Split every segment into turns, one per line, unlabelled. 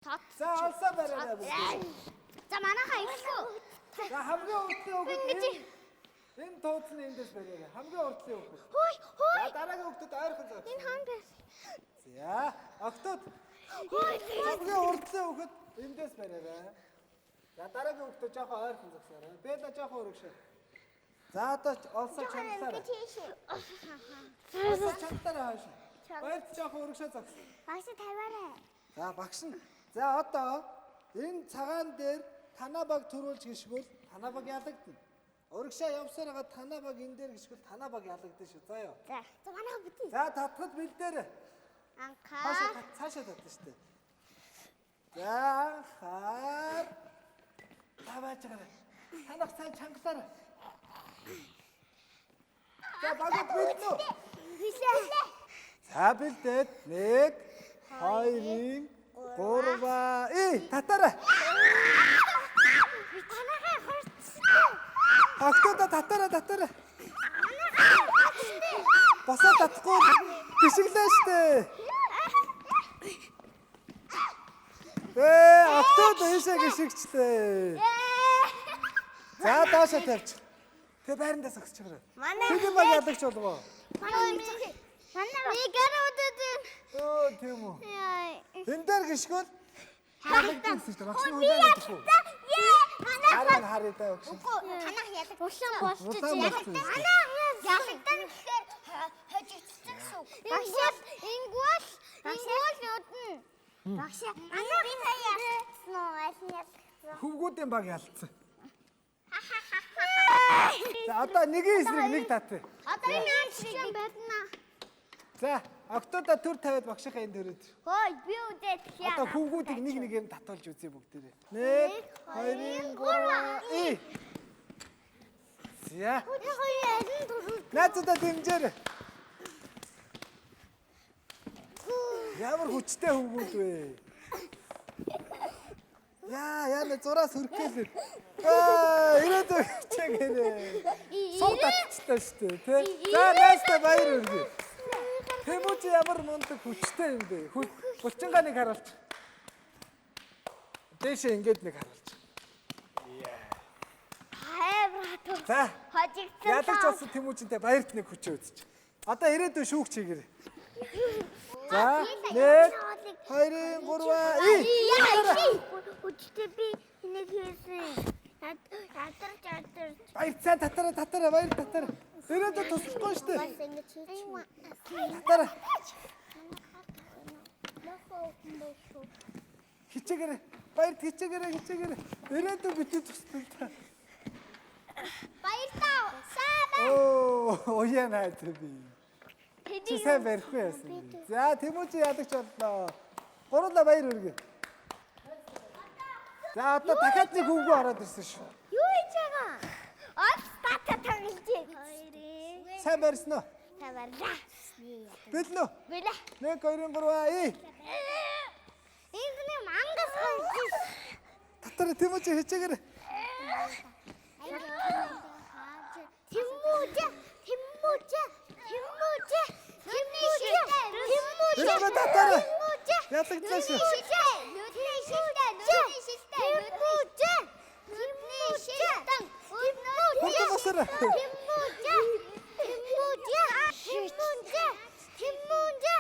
Тот.
За олсоо бариарай бүгд.
За манайхаа эхлэв.
За хамгийн уртлын хүүхэд
Ингэж.
энэ тууцны эндээс бариарай. Хамгийн уртлын хүүхэд.
Хөөй, хөөй.
За дараагийн хүүхдүүд ойрхон зогс.
Энэ хаан байр.
За октод
Хөөй.
хамгийн уртлын хүүхэд эндээс бариарай. За дараагийн хүүхдүүд жоохон ойрхон зогсоорой. Бэла жоохон өргөшөө. За одоо олсоо чангалаарай. Олсоо чангалаарай хойш. Баярт жоохон өргөшөө зогс.
Багш тавиарай.
За багш нь. За одоо энэ цагаан дээр танаа баг төрүүлж гიშгвэл танаа баг ялагдана. Урагшаа явсаар байгаа танаа баг энэ дээр гიშгвэл танаа баг ялагдана шүү. За ёо.
За. За манайхаа бүтээ.
За татхад бэлдээрэй.
Анхаа.
Хаашаа цаашаа татна шүү дээ. За хаар. Та байж байгаарай. Танах сайн чангалаарай. За багууд бэлдэнэ үү?
Хүлээ.
За бэлдээд 1 2 3 и татаарай.
Манайхаа хурцтай.
Октода татаарай татаарай.
Манайхаа хурцтай.
Босоо татахгүй бишгэлээ штэ. Ээ, октод ийшээ гიშгчлээ. За доошо тавьчих. Тэгээ байрандаа зогсож байгаарай.
Манай
Тэдэн баг ялагч болов.
манай манай би гэр удаад
Өө тийм үү.
яа.
Энэ дээр гიშгвэл
Харагдсан.
гэсэн чинь багш нь хүлээн авахгүй.
Яа, манай
Хараа нь харъя даа багш.
Үгүй танах ялаг. Улаан болчих.
Улаан болчих.
Манай ялагдан гэхээр хожигдсон гэсэн үг. Багш ингүүл ингүүл нүдэн. Багш манай би сая ялагдсан уу? Аль нь ялагдсан?
Хөвгүүдийн баг ялцсан. За одоо нэгin эсрэг нэг татъя.
Одоо энэ ааш байна.
За октода төр тавиад багшийнхаа энд төрөөд.
Хөөе би үдээд яа.
Одоо хөвгүүдийг нэг нэгээр нь татуулж үзье бүгдээрээ. 1 2 3 и. За.
Хоёр аль нь төрөл.
Наацудаа дэмжээрэй. Ямар хүчтэй хөвгүүд вэ? Яа, яа зураас хөрөх гээл. Аа, ирээд өгч гэнэ. Суг татчихлаа шүү дээ, тэ? За, наастаа баяр хүргэе. Тэмүүч ямар мундаг хүчтэй юм бэ? Булчингаа нэг харуулж. Дээшээ ингээд нэг харуулж.
Хайр
За,
хожигдсон.
ялагч болсон Тэмүүчинтэй баярт нэг хүчээ үзчих. Одоо ирээдүйн шүүгч хийгэрэй. За, 1 2 3 и.
Хүчтэй би энийг хийсэн. Ядарч ядарч.
Баяр сайн татараа татараа баяр татараа. Ирээдүйд туслахгүй шүү дээ.
Бас ингэж хийчих.
Татараа. Хичээгээрэй. Баяр хичээгээрэй хичээгээрэй. Ирээдүйд битгий туслах та.
Баярлалаа. Сайн
Оо, уяа найз би. Чи сайн барихгүй яасан. За, Тэмүүч ялагч боллоо. Гурлаа баяр хүргэе. За, одоо дахиад нэг хөвгүү ороод ирсэн шүү.
Юу хийж байгаа? Од тата танилж.
Сайн барьсан уу?
Сайн барьлаа.
Бэлэн үү?
Бэлээ.
1 2 3 и.
Энд нэг мангас хонж.
Татараа Тэмүүч хичээгээрэй.
Тэмүүжэ, тэмүүжэ, тэмүүжэ, тэмүүжэ, тэмүүжэ.
Бэлэн татараа.
Тэмүүжэ.
Ялагдлаа шүү.
Нүдний шилтэй, нүдний шилтэй, тэмүүжэ. Нүдний шилтэн,
Хурдан босоорой.
Тэмүүжэ, тэмүүжэ, тэмүүжэ, тэмүүжэ,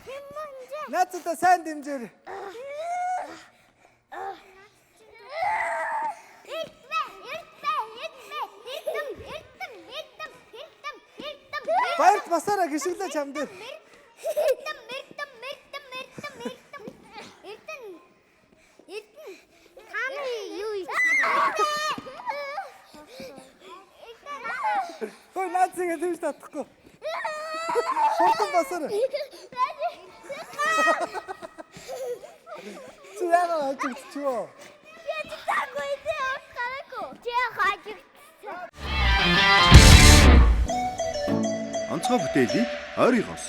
тэмүүжэ.
Наацудаа сайн дэмжээрэй.
Эрдмэ, эрдмэ, эрдмэ, эрдэм, эрдэм, эрдэм, эрдэм, эрдэм.
Баярт басаараа гიშгэлээ чам дээр.
Эрдэм, эрдэм, эрдэм, эрдэм, эрдэм. Эрдэн. Эрдэн. Та нарын юу хийсэн?
Хөөе наацыг дэмж татахгүй. Хурдан басаараа. Чи яагаад хожигдчихвөө?
Яцтаагүй дээ, гараагүй. Чи хожигдсан.
Онцгой бүтээлийг ойрынхоос